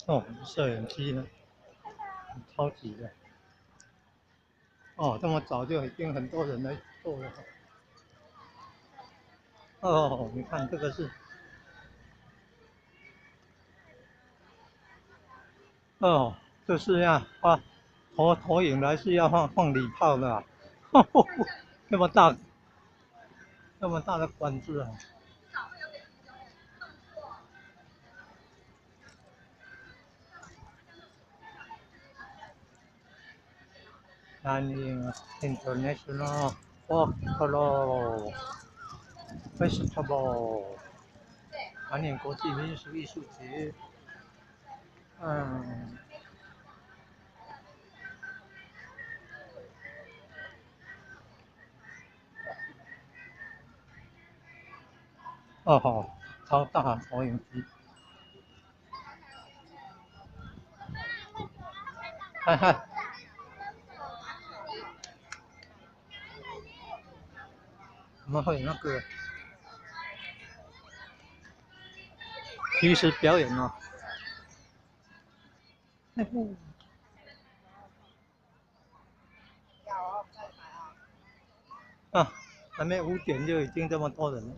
哦，攝影機呢，超級的。哦，這麼早就已經很多人來做了。哦，你看這個是，哦，這是要發投影來是要放禮炮的啊，那麼大，那麼大的管子啊！南寧 International Folklore Festival，南寧國際民俗藝術節。嗯。哦吼，超大投影機。哈哈。怎麼會有那個臨時表演哦？嘿嘿。啊，還沒5點就已經這麼多人了。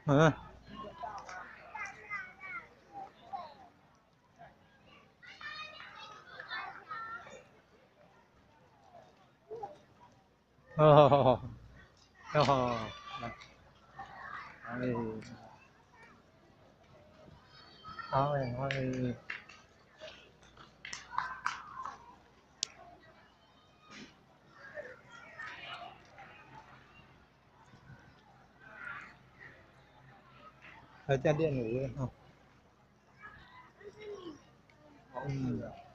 嗯。哦，好，來，哎，好嘞，好嘞。還在練舞哈。嗯。